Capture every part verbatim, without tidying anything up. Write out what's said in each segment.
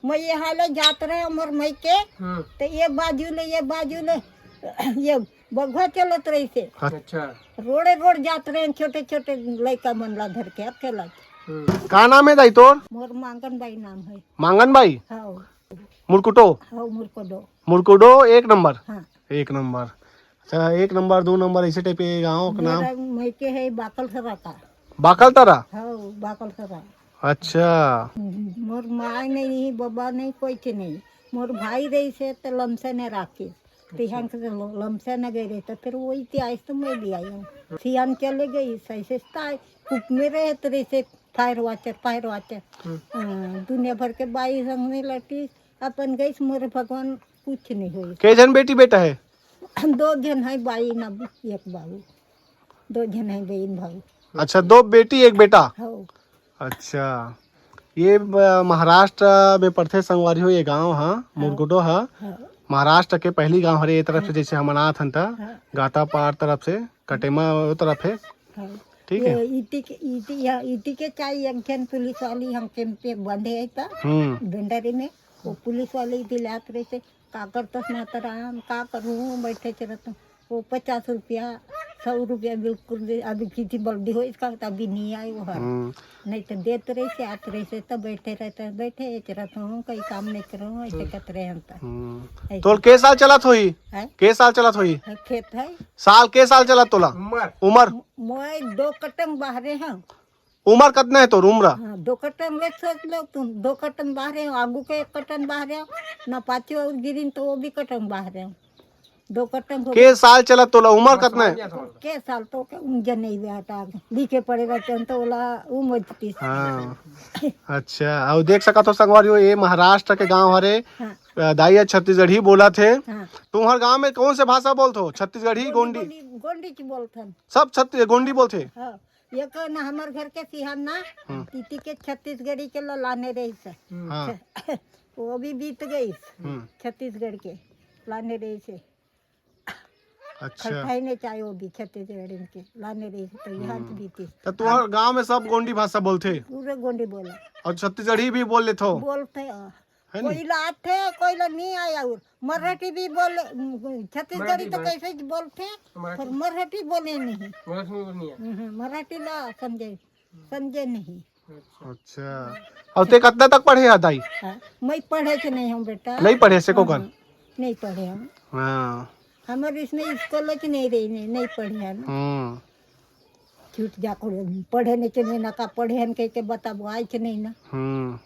मैं ये हाले जात रहे मोर मइके, हम्म। तो ये बाजू ले, ये बाजू ले, ये बघवा चलत रहिसे। अच्छा। रोड़े रोड़ जात रहे छोटे छोटे लइका मन ला धर के अकेला। हम्म। का नाम है दाई तोर? मोर मांगन बाई नाम है। मांगन बाई? हाँ। मुरकुटो? हाँ, मुरकुटो। मुरकुटो एक नंबर? हाँ। एक नंबर। अच्छा, एक नंबर, दो नंबर, ऐसे टाइप के गाँव का नाम? मेरा मइके है बाकल सरा का। बाकल तरा? हाँ, बाकल सरा। अच्छा। मोर माय नहीं, बाबा नहीं, कोई के नहीं। मोर भाई रहिसे तो लमसे ने राखिस। तिहान के लो-, लमसे ने गए रहे तो फिर वही ते आइस तो मैं भी आई हूँ। सियान चले गई, सही से ताई कुप में रहे तो रहिसे फायर वाचर, फायर वाचर। हम्म। हाँ, दुनिया भर के बाई संग में लटी, अपन गई मोर भगवान कुछ नहीं हुई। के जन बेटी बेटा है? दो जन है, बाई ना एक बाबू। दो झन है बहिन भाऊ। अच्छा, दो बेटी एक बेटा। हाँ। अच्छा, ये ब-, महाराष्ट्र में पड़थे संगवारी हो, ये गांव हा, हाँ। मुरकुटो हा। हाँ। महाराष्ट्र के पहली गांव हरे ये तरफ से, हाँ। जैसे हमन आत हन त, हाँ। गातापार तरफ से, कटेमा वो तरफ है। हाँ। ठीक ये है। इटी के, इटी, या, इटी के चाहे एक झन पुलिस वाली हम कैंप पे बंधे है त, हम्म। बेंडारी में, वो पुलिस वाले इटी लात रहे से, का करतस माता राम, का करूँ, बैठे च रहता हूँ। वो पचास रुपया, सौ रुपया बिल्कुल दे, अभी किसी बल्दी हो इसका तो अभी नहीं आए वो हर। हम्म। नहीं तो देत रहे से, आत रहे से, तो बैठे रहते, बैठे च रहता हूँ, कहीं काम नहीं करूँ, ऐसे हम्म। करते रहे हम तो। हम्म। ऐसे। तोर के साल चलत होही? हैं? के साल चलत होही? हैं, खेत है। साल के साल चलत तोला? उम्र। उम्र? मैं दो कटम बाहरे हूँ। उम्र कितना है तोर उम्र? हाँ, दो कटन ले सोच लो तुम, दो कटन बाहरे हो, आगू के एक कटन बाहरे हो, ना पाछू और गिरिन तो वो भी कटन बाहरे हो। दो कटन हो के साल चला तोला, उम्र कितना है? के साल तो के उम्र नहीं बेटा, लिखे पड़े रहते हैं तो ओला उम्र तीस। हाँ। अच्छा, और देख सका तो संगवारी हो, ये महाराष्ट्र के गांव हरे। हाँ। अ, दाई ह छत्तीसगढ़ी बोलत हे। हाँ। तुम्हर गांव में कौन से भाषा बोलत हो? छत्तीसगढ़ी, गोंडी? गोंडी, गोंडी च बोलथन। सब छत्ती-, गोंडी बोलथे? हाँ। एक न हमर घर के सिहान ना, हम्म। इती के छत्तीसगढ़ी के ल-, लाने रहिस। हाँ। वो भी बीत गई हम्म। छत्तीसगढ़ के लाने रहिस। अच्छा। खलठाई ने चाहे वो भी छत्तीसगढ़ इनके लाने रहिस, तो यहाँ हम्म। से बीती। तो तुम्हारे गांव में सब गोंडी भाषा बोलथे? पूरे गोंडी बोले। और छत्तीसगढ़ी भी बोल लेथो? बोलते हैं। है नी? कोई ला आथे, कोई ला नहीं आया। और मराठी भी बोले, छत्तीसगढ़ी मराठी तो भाषा। कैसे बोलते, मराठी। पर मराठी बोले नहीं। मराठी में नहीं है। हम्म, मराठी ला समझे, समझे नहीं। अच्छा। अच्छा। और ते कितना तक पढ़े है दाई? हाँ, मैं पढ़े से नहीं हूँ बेटा। नहीं पढ़े से को हाँ, कर? नहीं पढ़े हम। हाँ। हमारे इसमें स्कूल च नहीं रही, नहीं, नहीं पढ़े है ना। हम्म। छूट जा को पढ़े नहीं के नहीं ना का पढ़े हन कह के बताबो, आए के नहीं ना। हम्म।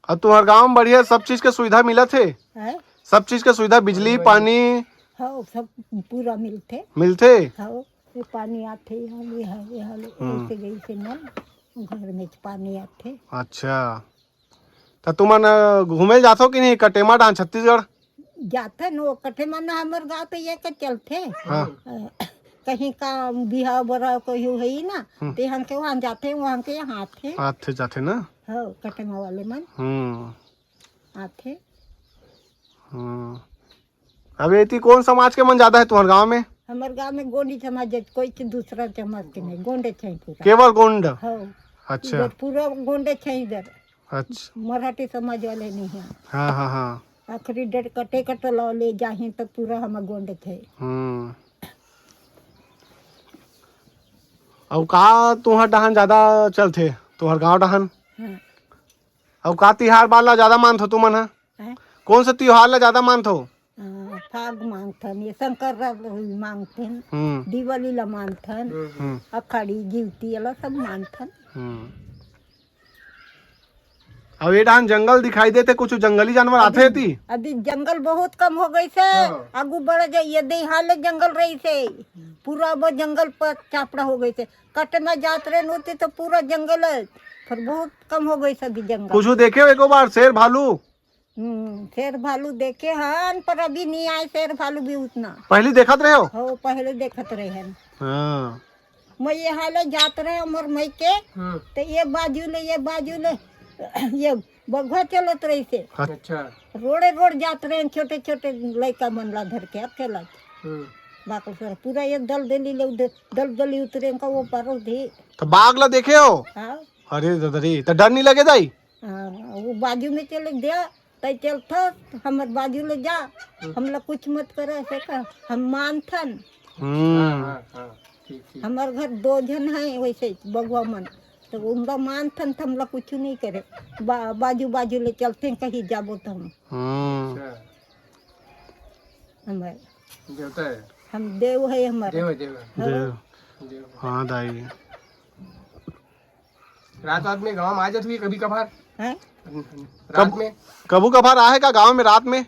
और तुम्हारे गांव में बढ़िया सब चीज के सुविधा मिलत हे? हैं? सब चीज के सुविधा, बिजली, पानी, पानी? हाँ, सब पूरा मिलथे। मिलथे? हाँ, ये पानी आथे, यहाँ ले, यहाँ ले, यहाँ ले, हम्म। ऐसे गई से नल, घर में पानी आथे। अच्छा, तो तुमन, अ, घूमे जाथो कि नहीं कटेमा डांग छत्तीसगढ़? जाथन, वो कटेमा ना हमर गाँव तो ये के चलथे। हाँ। अ, कहीं का बिहाव बरा कोई होई ना, हम्म। ते हम के वहाँ जाथे, वहाँ के यहाँ आथे। आथे जाथे ना? हो, कटेमा वाले मन। हम्म। आथे। हम्म। अब एती कौन समाज के मन ज्यादा है तुम्हारे गांव में? हमर गांव में गोंडी समाज है, कोई के दूसरा समाज के नहीं, गोंडे छै पूरा। केवल गोंड? हो। अच्छा। इधर पूरा गोंडे छै इधर। अच्छा। मराठी समाज वाले नहीं है। हाँ, हाँ, हाँ। आखिरी डेट कटे कटे लो ले जाही तो पूरा हम गोंडे छै। हम्म। अउ का तुहर डहान ज्यादा चलथे? तुहर गांव डहान? हाँ। अउ का तिहार बार ला ज्यादा मानथो तुमन ह? हैं? कौन से तिहार ला ज्यादा मानथो? अ, फाग मानथन, ये शंकर रा-, मानथन, हम्म। दिवाली ला मानथन, हम्म। अखाड़ी, गिवती, ये ला सब मानथन। हम्म। अब ये डाहन जंगल दिखाई देथे, कुछ जंगली जानवर आथे अभी, एती? अभी जंगल बहुत कम हो गइसे। हाँ। आगू बढ़ जाइए, देहाले जंगल रहिसे, पूरा अब जंगल पर चापड़ा हो गइसे। कटे में जात रहे नोती तो पूरा जंगल है, पर बहुत कम हो गइसे अभी जंगल। कुछ देखे हो एको बार शेर भालू? हम्म, शेर भालू देखे हन, पर अभी नहीं आए शेर भालू भी उतना। पहली देखत रहे हो? हो, पहले देखत रहे हन। हाँ। मैं ये हाले जात रहे हमर मइके, हम्म। तो ये बाजू ले, ये बाजू ले, ये बघवा चलत रहिसे। अच्छा। रोड़े रोड़ जात रहे छोटे छोटे लइका मन ला धर के अकेला। हम्म। बाकल सर पूरा ये दलदली ले उधर, दलदली उतरे का वो पारो दे। तो बाघ ला देखे हो? हाँ। अरे दादा रे, तो डर नहीं लगे दाई? हाँ, वो बाजू में चले गया, तै चलथस, हमर बाजू ले जा, हमला कुछ मत कर, ऐसे का हम मानथन। हम्म। हाँ, हाँ, हाँ, ठीक, ठीक। हमर घर दो झन है वैसे बगुआ मन, तो उनका मानथन, तो हमला कुछ नहीं करे। बा-, बाजू बाजू ले चलते हैं, कहीं जाबो तो हम। हम्म। अच्छा। हमर देवता है। हम देव है हमर। देव है, देव है। हाँ। देव। देव। हाँ दाई। रात रात में गाँव में आ जात हुई कभी कभार? हैं? रात कब-, में? कभू कभार आहे का गाँव में रात में?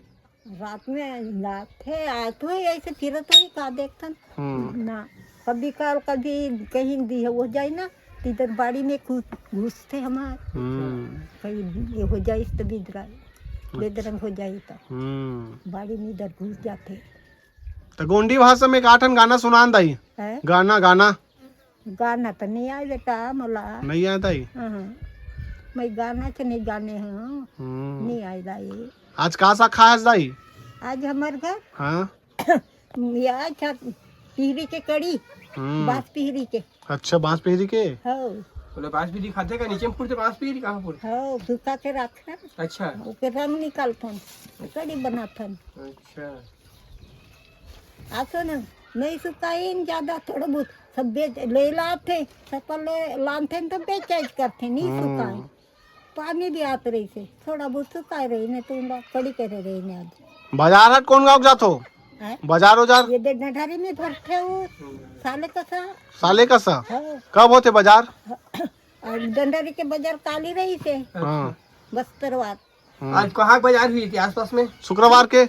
रात में आथे, आत होई ऐसे फिरत होई का देखथन। हम्म। ना, कभी काल कभी कहीं भी हो जाए ना, तो इधर बाड़ी में घुस-, घुसथे हमार। हम्म। कहीं ये हो जाए तो बिदरा, अच्छा। बेदरंग हो जाए तो। हम्म। बाड़ी में इधर घुस जाथे। तो गोंडी भाषा में एक आठन गाना सुनान दाई। हैं? गाना, गाना। गाना तो नहीं आए बेटा मोला। नहीं आए दाई? हाँ, हाँ। मैं गाना तो नहीं जाने हूँ। हम्म। नहीं आए दाई। आज का साग खाए हस दाई? आज हमर घर? हाँ। या अच्छा, पिहरी के कड़ी, हम्म। बांस पिहरी के। अच्छा, बांस पिहरी के? हाँ। बोले, बांस पिहरी खाथे का? नीचे में फूटथे बांस पिहरी, कहाँ फूटथे? हाँ, सुखा के रखथन। अच्छा। ओके रंग निकालथन, कड़ी बनाथन। अच्छा। आसो न, नहीं सुखाइन ज्यादा, थोड़ा बहुत सब बेच, ले लाथे, सब ले लानथे तो बेच करथे, नहीं हम्म। सुखाइन। पानी भी आत रहिसे, थोड़ा बहुत सुखाए रही ने, तो उनका कड़ी करे रही ने आज। बाजार हाट कौन गाँव जात हो? हैं? बाजार उजार? ये दे डंडारी में भरथे वो, साले कसा। साले कसा? हाँ। कब होथे बाजार? और डंडारी के बाजार काली रहिसे। हाँ। बस्तरवार। हम्म। आज कहाँ के बाजार हुई थी आसपास में? शुक्रवार के।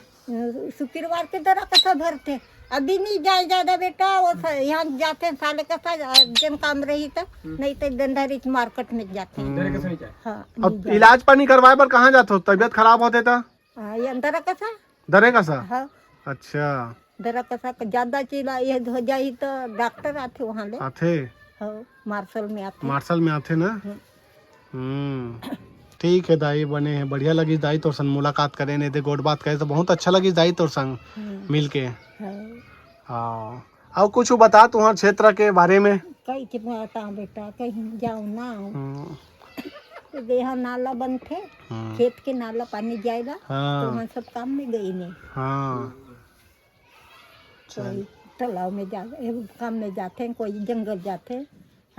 शुक्रवार के दरा कसा भरथे। अभी नहीं जाए ज्यादा बेटा, वो स-, यहाँ जाथे साले कसा, जन काम रही तो, हम्म। नहीं तो डंडारी मार्केट में जाथे। हम्म। डरे कसं नहीं जाए? हाँ, अब नहीं जाए। इलाज पानी करवाए बर कहाँ जात हो? तबीयत खराब होथे त? हाँ, ये अंदर कसा? दरे कसा? हाँ। अच्छा। दरा कसा के ज्यादा चिला ये हो जाई तो डॉक्टर आथे वहाँ ले। आथे? हाँ, मार्शल में आथे। मार्शल में आथे ना? हम्म। हम्म। ठीक है दाई, बने है, बढ़िया लगिस दाई तोर संग मुलाकात करे, नहीं ते गोठ बात करे तो बहुत अच्छा लगिस दाई तोर संग हम्म। मिल के। हाँ। हाँ। अउ कुछ बता तुहर क्षेत्र के बारे में। कहीं के बता बेटा, कहीं जाओ ना आओ। हम्म। तो देहा नाला बनथे, हम्म। खेत के नाला पानी जाएगा, हाँ। तो वहाँ सब काम में गई नहीं। हाँ। कोई चल। तालाब में जा, ए, काम में जाथे, कोई जंगल जाथे।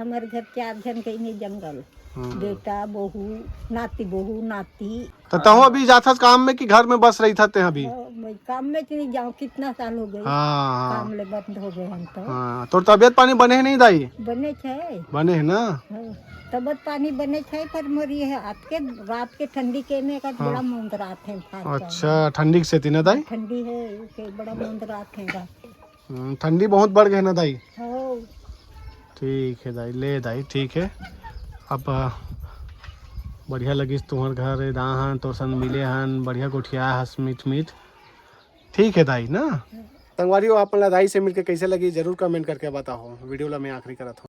हमर घर चार झन गई नहीं जंगल। हम्म। बेटा, बहू, नाती, बहू, नाती। तो तहु अभी जाथस काम में कि घर में बस रहिथस ते अभी? हाँ, मैं काम में तो नहीं जाऊँ, कितना साल हो गए। हाँ, हाँ। काम ले बंद हो गए हम तो। हाँ, तोर तबियत पानी बने है नहीं दाई? बने छे। बने है ना? हाँ, तबियत पानी बने छे, पर मोर ये है, आज के रात के ठंडी के में का हाँ। बड़ा मुंदरात है, फाट का। अच्छा, ठंडी के सेती ना दाई? ठंडी है, के बड़ा मुंदरात है रात के। हम्म, ठंडी बहुत बढ़ गए ना दाई? हाँ। ठीक है दाई, ले दाई, ठीक है। अब, अ, बढ़िया लगिस तुहर घर, एदा हन, तोर संग मिले हन, बढ़िया गोठिया हस, मीठ मीठ। ठीक है दाई ना? संगवारी हो, आप मन ला दाई से मिलके कैसे लगी, जरूर comment करके बताओ। वीडियो ला मैं आखिरी करत हूँ।